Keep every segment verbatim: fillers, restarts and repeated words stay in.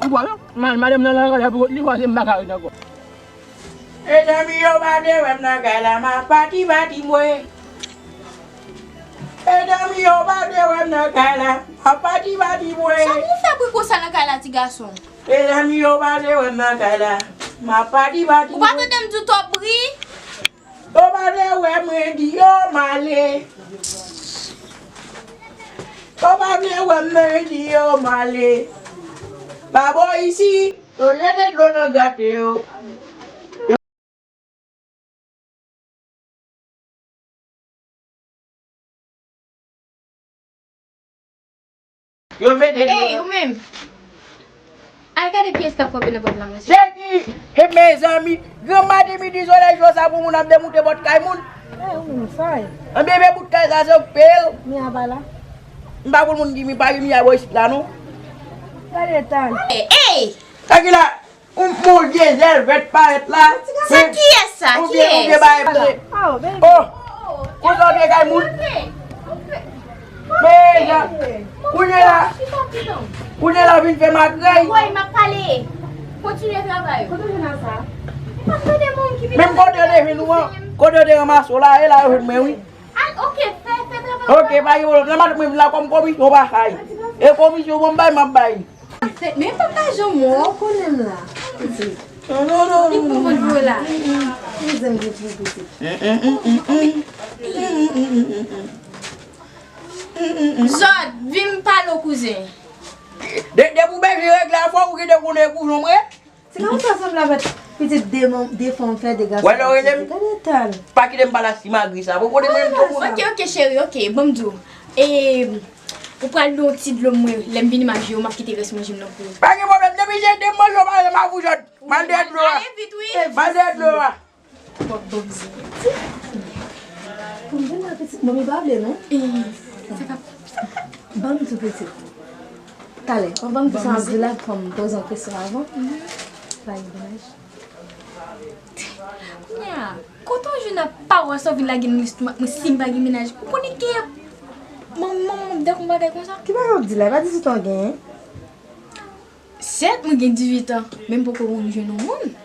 Ou kwè, non? Ma-, madanm nan lakay la pou kont li, panse m pa ka ret ankò. Mezanmi, yo pa vle wè m nan kay la, m ap pati, pati, mwen. Mezanmi, yo pa vle wè m nan kay la, m ap pati, pati, mwen. Sa pou w fè bri konsa nan kay la, ti gason? Mezanmi, yo pa vle wè m nan kay la, m ap pati, pati, mwen. Ou pa tande m di w twòp bri? Yo pa vle wè mwen di yo m ale. Yo pa vle wè mwen di yo m ale. Pa bò isi, yo leve dlo nan gate yo. Yo mete dlo. Ey, ou menm! Al gade kiyès k ap frape nan pòt la, mesye. Se ki? E mezanmi, granm maten midi solèy cho sa pou moun ap demoute pòt kay moun. Ey, ou menm, sa ye? Anben, men bout kay sa se okipe l. Mia pa la. M pa konn moun ki mi pa gen Mia bò isit la, non. Gade eta l. Ey, ey! Sa ki la? Yon, yon vye zèl vèt parèt la. Sa kiyès sa? Yon vye, yon vye bagay ble. Oh, konsa w te kay moun. Men, jan, kounye la, kounye la w vin fè makrèy. Woy, m ap pale. Kontinye travay ou. Kote w jwenn sa? M ap tande moun ki vin. Menm kote w te jwenn ou an, kote w te ranmase w la, e la yo jwenn mwen, wi. Al, oke, fè, fè travay ou. Oke, pa gen pwoblèm. Nan maten mwen vin la kòm komisyon pa kay. E komisyon bon bay, m ap bay. Men papa Jean mò. Ou konnen m la. Pitit. Non, non, non. Li pran kont vre la. Li zen gen pou pitit. Zòt, vin m pale w, kouzen. De, depi w bezwen regle afè w, ou gentan konnen pou Jean mwen. Ti gason sa sanble avèk pitit de manm, de fanm fè, de gason. Wè lè w rele m. Gade eta l. Pa kite m pale ak ti magri sa. Bon, kote mwen menm tou. Oke, oke, cheri, oke. Ban m di w. E, ou pral dwe yon ti dlo mwen. Lè m vini m ap jere w, m ap kite rès manje m nan pou ou. Pa gen pwoblèm. Depi se de manje w pa janm ap ou jòt. M al dèyè dlo a. Ale vit, wi. M al dèyè dlo a. Bon, bon, bon. Pou m vin la, pitit. Manmi pa vle, non? E, sa ka. Ban m di w, pitit. Talè, anvan m di sa, m ap di la, fò m poze yon kesyon avan. Bagay menaj. Kounye a, kote w jwenn ak pawòl sa w vin lage nan lestomak mwen si m pa gen menaj? Ou konnen gen manman m ap dakò yon bagay konsa? Ki bagay w ap di la? E pa dizuit an w genyen? Sèt, mwen gen dizuit an, men m poko konn jwenn yon moun.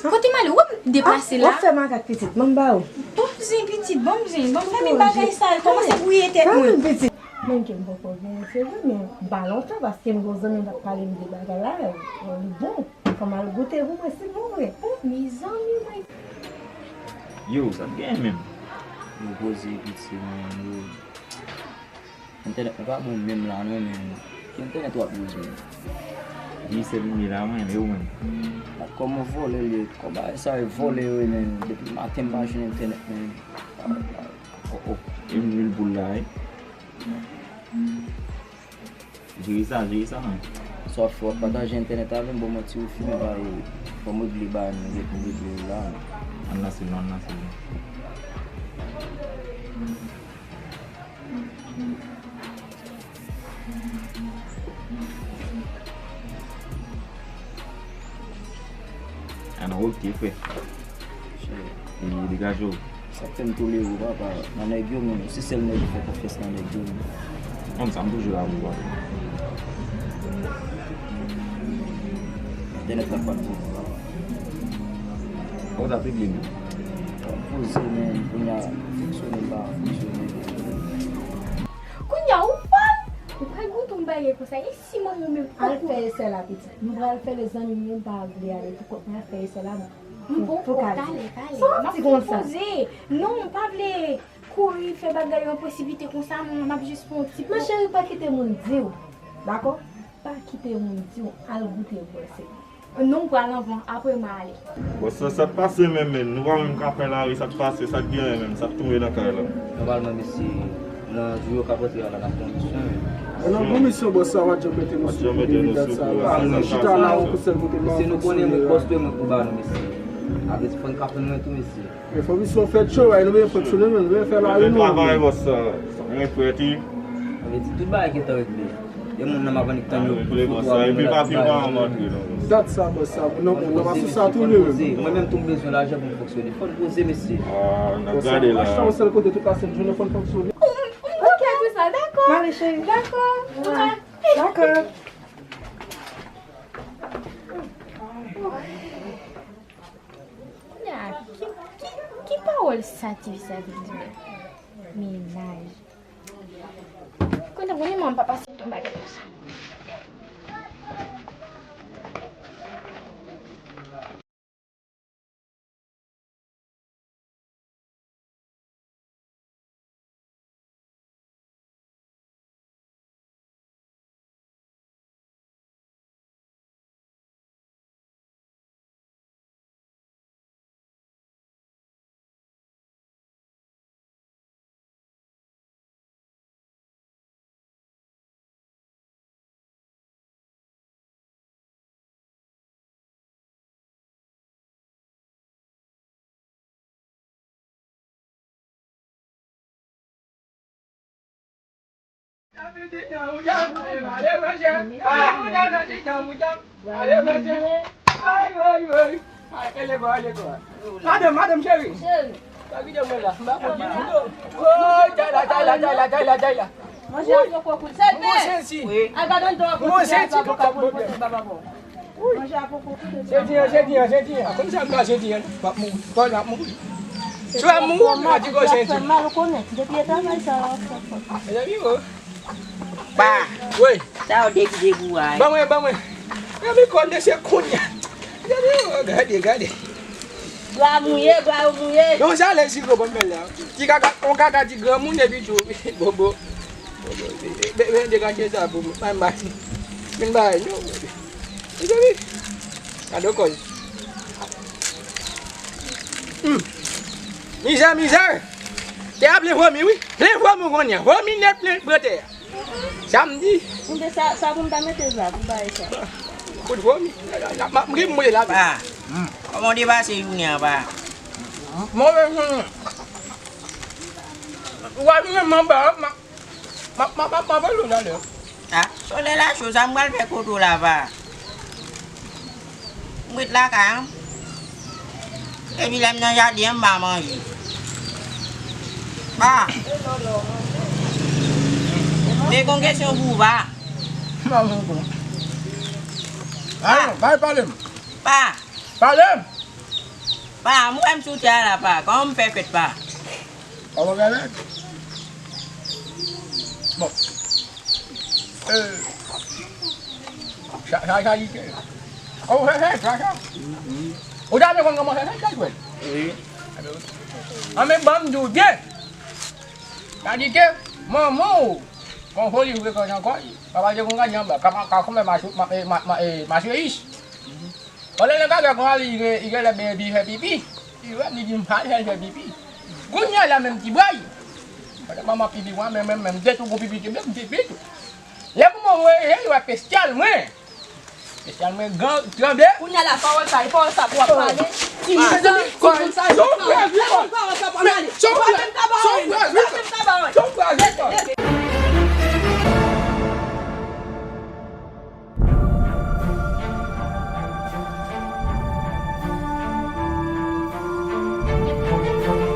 Kote m ale? Ou wè m deplase la? W ap fè makak pitit, ban m ba ou. Ban m zen pitit, ban m zen, ban m fèmen bagay sa yo, kòmanse bwouye tèt mwen. Mwen ke m poko genyen, se vre, men ba lontan, paske m gen yon zanmi m t ap pale m de bagay la, li bon. Fò m al goute pou mwen, silvouplè. Oh, mezanmi, mwen. Yo, sa t genyen menm? Yo poze piti, man, yo. Entènèt mwen pa bon menm la non, men ki entènèt w ap bezwen? Gen sèl li la, mwen, e ou menm? Kòman vòlè l ye? Kòman bagay sa yo vòlè yo ye, men? Depi maten m pa jwenn entènèt, men. Oh, oh. E m lwil pou l la, wi. Jere sa, jere sa, man. Sa w ap fè, w ap pataje entènèt avè m, bon, mwen ti ou fimen pa ye. Fò m regle bagay mwen, gen pou m regle yo la. Ann nan sèl non, ann nan sèl non. Ah non, oke, frè. E degaje w. Sa k fè m tolere w, papa, nan nèg yo, men se sèl nèg ki fè konfyans nan nèg yo, men. Kòm sa, m toujou la pou ou, papa. Entènèt la pa t bon, papa. Kòm sa, te vle, men. Poze, men, kounye a, fonksyone, pa fonksyone. Kounye a, ou pral, ou pral goute yon bagay konsa, e si manman w menm poko. Al fè esè la, pitit. M pral fè lè zanmi m yo, m pa vle ale pou kont mwen, al fè esè la, non. M poko, talè, talè. M ap fin poze. Non, m pa vle kouri fè bagay yo an presipite konsa, m ap jis fè yon ti. Ma chérie, pa kite moun di w, dakò? Pa kite moun di w, al goute vwè se. Non, m pral anvan, apre m a ale. Bòs la, sa k pase menm, menm? Nou pa menm ka fè lari, sa k pase, sa k genyen menm, sa k tonbe nan kay la? Nòmalman, mesye, nan jou yo k ap antre a la, n ap pran misyon, men. Nan pran misyon, bòs la, w a janm mete nou sou kou, dat sa, bòs la. Nou chita la, yon kou sèl kote nou fonksyone a. Mesye, nou konnen mwen bòs de mwen pou ba nou, mesye. Avèti fò n ka fè mwen tou, mesye. Men fò misyon fèt cho, bay nou byen fonksyone, men nou byen fè lari nou. Travay, bòs la. Mwen frè ti. Avèti tout bagay gentan regle. E moun nan m ap annik tann yo pou foto a, pou nou la ti bagay. Dat sa, bòs sa, non, moun nan pa sou sa tou, li menm. Mwen menm tou m bezwen lajan pou m fonksyone. Fò n poze, mesye. Ah, n ap gade la. Achete yon sèl kote tout la sent jounen, fò n fonksyone. Ou, ou, ou, ok, tout sa, dakò. M ale, cheri. Dakò. Dakò. Sa ti fi sa vin di menaj. Konnen mwen menm pa pase yon bagay konsa. Madanm, madanm cheri. Pa kite mwen la. M pa konn di nou. Woy, Jayla, Jayla, Jayla, Jayla, Jayla. Manje a poko kout. Sèlman. Mwen senti. Al ba don do a poko. Mwen senti. Manje a poko kout. Senti an, senti an, senti an. Konn sa m ka senti an. M ap mouri. Tòl m ap mouri. Si w ap mouri, m ap di konsa. Fè mal, ou konnen. Depi e travay sa, w ap fè fòt. Mezanmi, o. Pa. Wi. Sa yo dekide pou a. Ban mwen, ban mwen. Mezanmi, konn se kounye a. Gade, o, gade, gade. Bra mouye, bra yo mouye. Yon salè siro ban m fè la. Ti kaka, yon kaka ti granmoun epi tou. Bobo. Bobo. Be, be, degaje sa pou mwen. Mwen bay. Mwen bay, non. Mezanmi. Gade kòz. Hmm. Mizè, mizè. Tè a plen vomi, wi. Plen vomi kounye a. Vomi nèt plen pran tè a. Samdi. Kounye sa, sa pou m ta mete la, pou bay sa. Kout vomi. M ap mouri la. Pa. Hmm. Kòman w te pase jounen an, pa? Move jounen. Ou pa jounen m anba, m ap M ap, m ap, m ap, m ap anlo talè. Ah, solèy la cho, sa m pral fè kote w la, pa? M ret lakay an. Epi lè m nan jaden an, m pa manje. Pa. Men gon kesyon pou ou, pa. M pa manje. Ah, bay pale m. Pa. Pale m. Pa, m wè m sou tè a la, pa. Kòman m fè fèt, pa? Kòman w fè fèt? Bon. Euh, sa, sa, sa li te. Kòman w fè fèt, sa, sa? Ou ta vle konn kòman w fè fèt, sa, jwèt? Wi. An, men ban m di w byen. Sa di ke manman w gon foli vre kò nan kò l. Papa l te konn gade anba, ka, ka, ka konbyen mache, ma, eh, ma, ma, eh, mache yich. Pandan nan kaka kon ale, li gen, li genlè byen epi fè pipi. Li wè m, li di m pa al fè l fè pipi. Kounye a la menm ti bway. Pandan manman pipi, mwen menm, menm, menm, de tou gon pipi, te menm pipi tou. Lè manman mwen reyèl, li wè pesyal mwen. Pesyal mwen gran, tranble. Kounye a la, pawòl sa, e pawòl sa pou w ap pale. Ti mezanmi, ti moun sa, ti moun sa, pawòl sa pou w ap pale. Ou pa